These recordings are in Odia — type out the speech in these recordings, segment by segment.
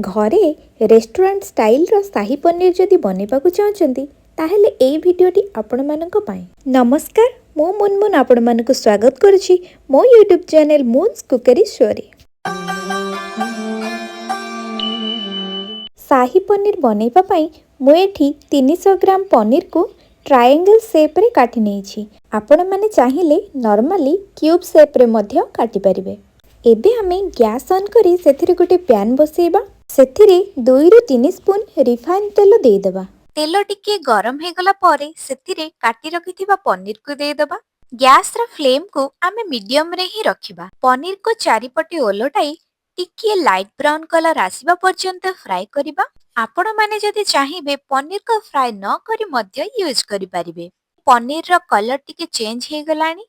ଘରେ ରେଷ୍ଟୁରାଣ୍ଟ ଷ୍ଟାଇଲର ସାହି ପନିର ଯଦି ବନେଇବାକୁ ଚାହୁଁଛନ୍ତି, ତାହେଲେ ଏଇ ଭିଡ଼ିଓଟି ଆପଣମାନଙ୍କ ପାଇଁ। ନମସ୍କାର, ମୁଁ ମୁନମୁନ ଆପଣମାନଙ୍କୁ ସ୍ୱାଗତ କରୁଛି ମୋ ୟୁଟ୍ୟୁବ୍ ଚ୍ୟାନେଲ୍ ମୁନ୍ସ କୁକରୀ ଶୋରେ। ସାହି ପନିର ବନେଇବା ପାଇଁ ମୁଁ ଏଠି 300 ଗ୍ରାମ ପନିରକୁ ଟ୍ରାଏଙ୍ଗଲ୍ ସେପ୍ରେ କାଟି ନେଇଛି। ଆପଣମାନେ ଚାହିଁଲେ ନର୍ମାଲି କ୍ୟୁବ୍ ସେପ୍ରେ ମଧ୍ୟ କାଟିପାରିବେ। ଏବେ ଆମେ ଗ୍ୟାସ୍ ଅନ୍ କରି ସେଥିରେ ଗୋଟେ ପ୍ୟାନ୍ ବସେଇବା। ସେଥିରେ 2ରୁ 3 ସ୍ପୁନ୍ ରିଫାଇନ୍ ତେଲ ଦେଇଦେବା। ତେଲ ଟିକେ ଗରମ ହେଇଗଲା ପରେ ସେଥିରେ କାଟି ରଖିଥିବା ପନିରକୁ ଦେଇଦେବା। ଗ୍ୟାସର ଫ୍ଲେମକୁ ଆମେ ମିଡିୟମରେ ହିଁ ରଖିବା। ପନିରକୁ ଚାରିପଟେ ଓଲଟାଇ ଟିକିଏ ଲାଇଟ୍ ବ୍ରାଉନ୍ କଲର ଆସିବା ପର୍ଯ୍ୟନ୍ତ ଫ୍ରାଏ କରିବା। ଆପଣମାନେ ଯଦି ଚାହିଁବେ, ପନିରକୁ ଫ୍ରାଏ ନ କରି ମଧ୍ୟ ୟୁଜ୍ କରିପାରିବେ। ପନିରର କଲର ଟିକେ ଚେଞ୍ଜ ହେଇଗଲାଣି।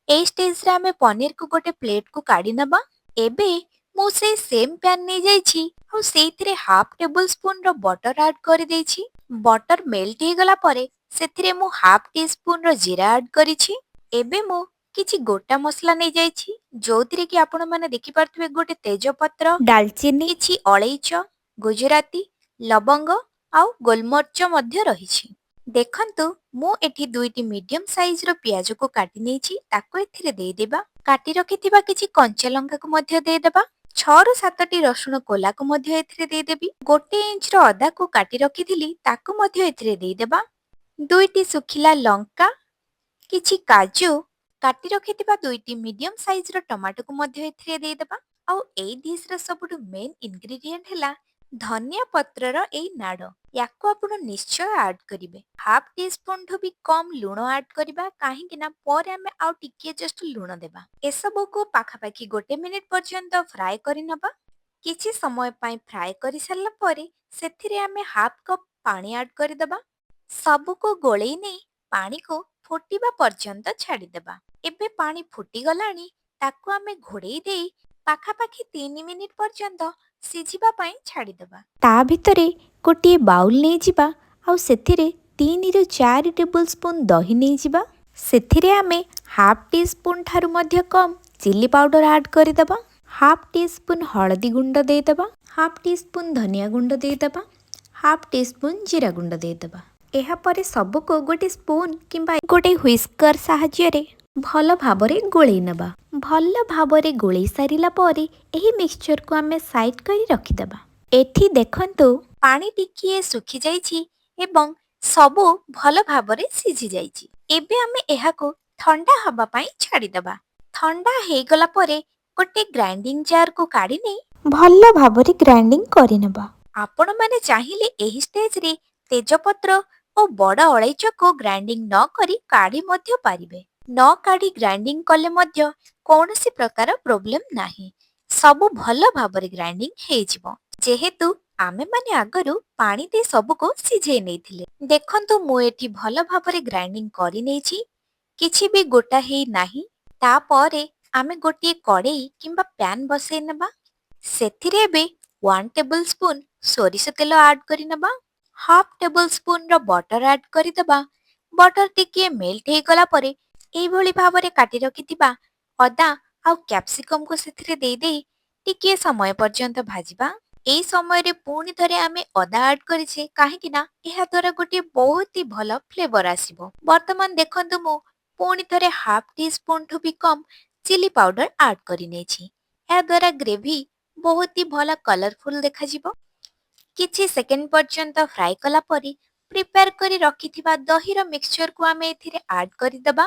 ଏଇ ଷ୍ଟେଜରେ ଆମେ ପନିରକୁ ଗୋଟେ ପ୍ଲେଟକୁ କାଢି ନେବା। ଏବେ ମୁଁ ସେଇ ସେମ୍ ପ୍ୟାନ୍ ନେଇଯାଇଛି ଆଉ ସେଇଥିରେ ହାଫ୍ ଟେବୁଲ ସ୍ପୁନର ବଟର ଆଡ୍ କରିଦେଇଛି। ବଟର ମେଲ୍ଟ ହେଇଗଲା ପରେ ସେଥିରେ ମୁଁ ହାଫ୍ ଟି ସ୍ପୁନର ଜିରା ଆଡ୍ କରିଛି। ଏବେ ମୁଁ କିଛି ଗୋଟା ମସଲା ନେଇଯାଇଛି, ଯୋଉଥିରେ କି ଆପଣମାନେ ଦେଖିପାରୁଥିବେ ଗୋଟେ ତେଜପତ୍ର, ଡାଲଚିନି, କିଛି ଅଳେଇଚ, ଗୁଜୁରାତି, ଲବଙ୍ଗ ଆଉ ଗୋଲମରିଚ ମଧ୍ୟ ରହିଛି। ଦେଖନ୍ତୁ, ମୁଁ ଏଠି ଦୁଇଟି ମିଡିୟମ ସାଇଜର ପିଆଜକୁ କାଟି ନେଇଛି, ତାକୁ ଏଥିରେ ଦେଇଦେବା। କାଟି ରଖିଥିବା କିଛି କଞ୍ଚା ଲଙ୍କାକୁ ମଧ୍ୟ ଦେଇଦେବା। 6ରୁ 7ଟି ରସୁଣ କୋଲାକୁ ମଧ୍ୟ ଏଥିରେ ଦେଇଦେବି। 1 ଇଞ୍ଚର ଅଦାକୁ କାଟି ରଖିଥିଲି, ତାକୁ ମଧ୍ୟ ଏଥିରେ ଦେଇଦେବା। ଦୁଇଟି ଶୁଖିଲା ଲଙ୍କା, କିଛି କାଜୁ, କାଟି ରଖିଥିବା ଦୁଇଟି ମିଡିୟମ ସାଇଜର ଟମାଟୋକୁ ମଧ୍ୟ ଏଥିରେ ଦେଇଦେବା। ଆଉ ଏଇ ଡିଶର ସବୁଠୁ ମେନ୍ ଇନଗ୍ରିଡିଏଣ୍ଟ ହେଲା ଧନିଆ ପତ୍ରର ଏଇ ନାଡ଼। ୟାକୁ ଆପଣ ନିଶ୍ଚୟ ଆଡ୍ କରିବେ। ହାଫ୍ ଟି ସ୍ପୁନଠୁ ବି କମ୍ ଲୁଣ ଆଡ୍ କରିବା, କାହିଁକି ନା ପରେ ଆମେ ଆଉ ଟିକିଏ ଜଷ୍ଟ ଲୁଣ ଦେବା। ଏସବୁକୁ ପାଖାପାଖି 1 ମିନିଟ୍ ପର୍ଯ୍ୟନ୍ତ ଫ୍ରାଏ କରିନବା। କିଛି ସମୟ ପାଇଁ ଫ୍ରାଏ କରିସାରିଲା ପରେ ସେଥିରେ ଆମେ ହାଫ୍ କପ୍ ପାଣି ଆଡ୍ କରିଦେବା। ସବୁକୁ ଗୋଳେଇ ନେଇ ପାଣିକୁ ଫୁଟିବା ପର୍ଯ୍ୟନ୍ତ ଛାଡ଼ିଦେବା। ଏବେ ପାଣି ଫୁଟିଗଲାଣି। ତାକୁ ଆମେ ଘୋଡ଼େଇ ଦେଇ ପାଖାପାଖି 3 ମିନିଟ୍ ପର୍ଯ୍ୟନ୍ତ ସିଝିବା ପାଇଁ ଛାଡ଼ିଦେବା। ତା ଭିତରେ ଗୋଟିଏ ବାଉଲ୍ ନେଇଯିବା ଆଉ ସେଥିରେ 3ରୁ 4 ଟେବୁଲ୍ ସ୍ପୁନ୍ ଦହି ନେଇଯିବା। ସେଥିରେ ଆମେ ହାଫ୍ ଟି ସ୍ପୁନ୍ ଠାରୁ ମଧ୍ୟ କମ୍ ଚିଲି ପାଉଡ଼ର ଆଡ଼୍ କରିଦେବା। ହାଫ୍ ଟି ସ୍ପୁନ୍ ହଳଦୀ ଗୁଣ୍ଡ ଦେଇଦେବା। ହାଫ୍ ଟି ସ୍ପୁନ୍ ଧନିଆ ଗୁଣ୍ଡ ଦେଇଦେବା। ହାଫ୍ ଟି ସ୍ପୁନ୍ ଜିରା ଗୁଣ୍ଡ ଦେଇଦେବା। ଏହାପରେ ସବୁକୁ ଗୋଟେ ସ୍ପୁନ୍ କିମ୍ବା ଗୋଟେ ହ୍ୱିସ୍କର ସାହାଯ୍ୟରେ ଭଲ ଭାବରେ ଗୋଳେଇ ନେବା। ଭଲ ଭାବରେ ଗୋଳେଇ ସାରିଲା ପରେ ଏହି ମିକ୍ସଚରକୁ ଆମେ ସାଇଡ୍ କରି ରଖିଦେବା। ଏଠି ଦେଖନ୍ତୁ, ପାଣି ଟିକିଏ ଶୁଖି ଯାଇଛି ଏବଂ ସବୁ ଭଲ ଭାବରେ ସିଝି ଯାଇଛି। ଏବେ ଆମେ ଏହାକୁ ଥଣ୍ଡା ହବା ପାଇଁ ଛାଡ଼ିଦେବା। ଥଣ୍ଡା ହେଇଗଲା ପରେ ଗୋଟେ ଗ୍ରାଇଣ୍ଡିଂ ଜାରକୁ କାଢି ନେଇ ଭଲ ଭାବରେ ଗ୍ରାଇଣ୍ଡିଂ କରିନେବା। ଆପଣମାନେ ଚାହିଁଲେ ଏହି ଷ୍ଟେଜରେ ତେଜପତ୍ର ଓ ବଡ଼ ଅଳେଇଚକୁ ଗ୍ରାଇଣ୍ଡିଂ ନ କରି କାଢି ମଧ୍ୟ ପାରିବେ। ନ କାଢି ଗ୍ରାଇଣ୍ଡିଂ କଲେ ମଧ୍ୟ କୌଣସି ପ୍ରକାର ପ୍ରୋବ୍ଲେମ ନାହିଁ। ସବୁ ଭଲ ଭାବରେ ଗ୍ରାଇଣ୍ଡିଂ ହେଇଯିବ, ଯେହେତୁ ଆମେମାନେ ଆଗରୁ ପାଣି ଦେଇ ସବୁକୁ ସିଝେଇ ନେଇଥିଲେ। ଦେଖନ୍ତୁ, ମୁଁ ଏଠି ଭଲ ଭାବରେ ଗ୍ରାଇଣ୍ଡିଂ କରିନେଇଛି। କିଛି ବି ଗୋଟା ହେଇ ନାହିଁ। ତାପରେ ଆମେ ଗୋଟିଏ କଡ଼େଇ କିମ୍ବା ପ୍ୟାନ୍ ବସେଇ ନେବା। ସେଥିରେ ଏବେ 1 ଟେବୁଲ ସ୍ପୁନ୍ ସୋରିଷ ତେଲ ଆଡ୍ କରିନେବା। ହାଫ୍ ଟେବୁଲ ସ୍ପୁନର ବଟର ଆଡ୍ କରିଦେବା। ବଟର ଟିକିଏ ମେଲ୍ଟ ହେଇଗଲା ପରେ ଏଇଭଳି ଭାବରେ କାଟି ରଖିଥିବା ଅଦା ଆଉ କ୍ୟାପ୍ସିକମକୁ ସେଥିରେ ଦେଇଦେଇ ଟିକିଏ ସମୟ ପର୍ଯ୍ୟନ୍ତ ଭାଜିବା। ଏଇ ସମୟରେ ପୁଣି ଥରେ ଆମେ ଅଦା ଆଡ୍ କରିଛେ, କାହିଁକି ନା ଏହା ଦ୍ୱାରା ଗୋଟିଏ ବହୁତ ହି ଭଲ ଫ୍ଲେଭର ଆସିବ। ବର୍ତ୍ତମାନ ଦେଖନ୍ତୁ, ମୁଁ ପୁଣି ଥରେ ହାଫ୍ ଟି ସ୍ପୁନଠୁ ବି କମ୍ ଚିଲି ପାଉଡର ଆଡ୍ କରିନେଇଛି। ଏହା ଦ୍ୱାରା ଗ୍ରେଭି ବହୁତ ହି ଭଲ କଲରଫୁଲ ଦେଖାଯିବ। କିଛି ସେକେଣ୍ଡ ପର୍ଯ୍ୟନ୍ତ ଫ୍ରାଏ କଲା ପରେ ପ୍ରିପେୟାର କରି ରଖିଥିବା ଦହିର ମିକ୍ସଚରକୁ ଆମେ ଏଥିରେ ଆଡ୍ କରିଦେବା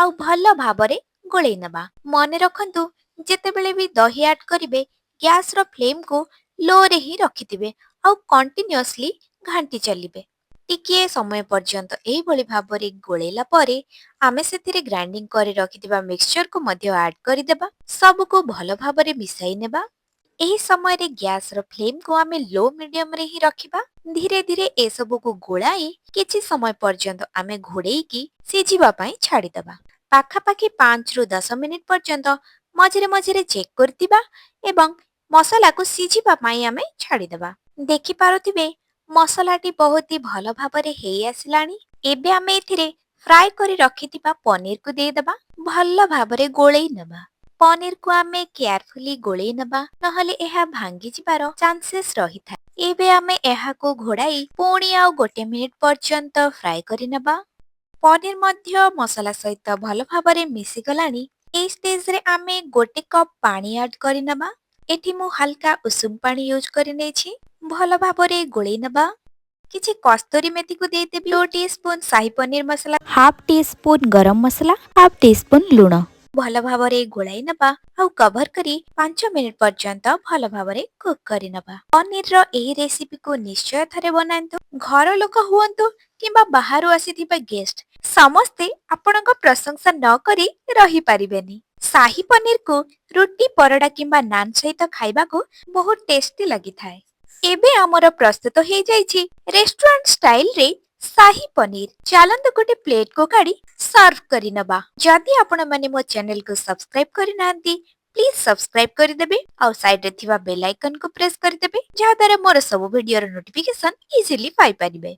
ଆଉ ଭଲ ଭାବରେ ଗୋଳେଇ ନେବା। ମନେ ରଖନ୍ତୁ, ଯେତେବେଳେ ବି ଦହି ଆଡ୍ କରିବେ, ଗ୍ୟାସର ଫ୍ଲେମକୁ ଲୋରେ ହିଁ ରଖିଥିବେ ଆଉ କଣ୍ଟିନ୍ୟୁଅସଲି ଘାଣ୍ଟି ଚାଲିବେ। ଟିକିଏ ସମୟ ପର୍ଯ୍ୟନ୍ତ ଏହିଭଳି ଭାବରେ ଗୋଳେଇଲା ପରେ ଆମେ ସେଥିରେ ଗ୍ରାଇଣ୍ଡିଂ କରି ରଖିଥିବା ମିକ୍ସଚରକୁ ମଧ୍ୟ ଆଡ୍ କରିଦେବା। ସବୁକୁ ଭଲ ଭାବରେ ମିଶାଇ ନେବା। ଏହି ସମୟରେ ଗ୍ୟାସର ଫ୍ଲେମକୁ ଆମେ ଲୋ ମିଡିୟମରେ ହିଁ ରଖିବା। ଧୀରେ ଧୀରେ ଏସବୁକୁ ଗୋଳାଇ କିଛି ସମୟ ପର୍ଯ୍ୟନ୍ତ ଆମେ ଘୋଡ଼େଇକି ସିଝିବା ପାଇଁ ଛାଡ଼ିଦେବା। ପାଖାପାଖି 5ରୁ 10 ମିନିଟ୍ ପର୍ଯ୍ୟନ୍ତ ମଝିରେ ମଝିରେ ଚେକ୍ କରୁଥିବା ଏବଂ ମସଲାକୁ ସିଝିବା ପାଇଁ ଆମେ ଛାଡ଼ିଦେବା। ଦେଖିପାରୁଥିବେ, ମସଲାଟି ବହୁତ ହି ଭଲ ଭାବରେ ହେଇ ଆସିଲାଣି। ଏବେ ଆମେ ଏଥିରେ ଫ୍ରାଏ କରି ରଖିଥିବା ପନିରକୁ ଦେଇଦେବା। ଭଲ ଭାବରେ ଗୋଳେଇ ନେବା। ପନିରକୁ ଆମେ କେୟାରଫୁଲି ଗୋଳେଇ ନେବା, ନହେଲେ ଏହା ଭାଙ୍ଗିଯିବାର ଚାନ୍ସେସ୍ ରହିଥାଏ। ଏବେ ଆମେ ଏହାକୁ ଘୋଡ଼ାଇ ପୁଣି ଆଉ 1 ମିନିଟ୍ ପର୍ଯ୍ୟନ୍ତ ଫ୍ରାଏ କରିନେବା। ପନିର ମଧ୍ୟ ମସଲା ସହିତ ଭଲ ଭାବରେ ମିଶିଗଲାଣି। ଏଇ ଷ୍ଟେଜରେ ଆମେ 1 କପ୍ ପାଣି ଆଡ୍ କରିନେବା। ଏଠି ମୁଁ ହାଲକା ଉଷୁମ ପାଣି ୟୁଜ୍ କରିନେଇଛି। ଭଲ ଭାବରେ ଗୋଳେଇ ନେବା। କିଛି କସ୍ତୁରୀ ମେଥିକୁ ଦେଇଦେବି, 2 ଟି ସ୍ପୁନ୍ ସାହି ପନିର ମସଲା, ହାଫ୍ ଟି ସ୍ପୁନ୍ ଗରମ ମସଲା, ହାଫ୍ ଟି ସ୍ପୁନ୍ ଲୁଣ। ଭଲ ଭାବରେ ଗୋଳାଇ ନେବା ଆଉ କଭର କରି 5 ମିନିଟ୍ ପର୍ଯ୍ୟନ୍ତ ଭଲ ଭାବରେ କୁକ୍ କରିନେବା। ପନିରର ଏହି ରେସିପିକୁ ନିଶ୍ଚୟ ଥରେ ବନାନ୍ତୁ। ଘର ଲୋକ ହୁଅନ୍ତୁ କିମ୍ବା ବାହାରୁ ଆସିଥିବା ଗେଷ୍ଟ, ସମସ୍ତେ ଆପଣଙ୍କ ପ୍ରଶଂସା ନ କରି ରହିପାରିବେନି। ସାହି ପନିରକୁ ରୁଟି, ପରଟା କିମ୍ବା ନାନ୍ ସହିତ ଖାଇବାକୁ ବହୁତ ଟେଷ୍ଟି ଲାଗିଥାଏ। ଏବେ ଆମର ପ୍ରସ୍ତୁତ ହେଇଯାଇଛି ରେଷ୍ଟୁରାଣ୍ଟ ଷ୍ଟାଇଲରେ ସାହି ପନିର। ଚାଲନ୍ତୁ, ଗୋଟେ ପ୍ଲେଟକୁ କାଢି ସର୍ଭ କରିନେବା। ଯଦି ଆପଣମାନେ ମୋ ଚ୍ୟାନେଲକୁ ସବସ୍କ୍ରାଇବ କରିନାହାନ୍ତି, ପ୍ଲିଜ ସବସ୍କ୍ରାଇବ କରିଦେବେ ଆଉ ସାଇଡରେ ଥିବା ବେଲ୍ ଆଇକନକୁ ପ୍ରେସ୍ କରିଦେବେ, ଯାହାଦ୍ୱାରା ମୋର ସବୁ ଭିଡିଓର ନୋଟିଫିକେସନ ଇଜିଲି ପାଇପାରିବେ।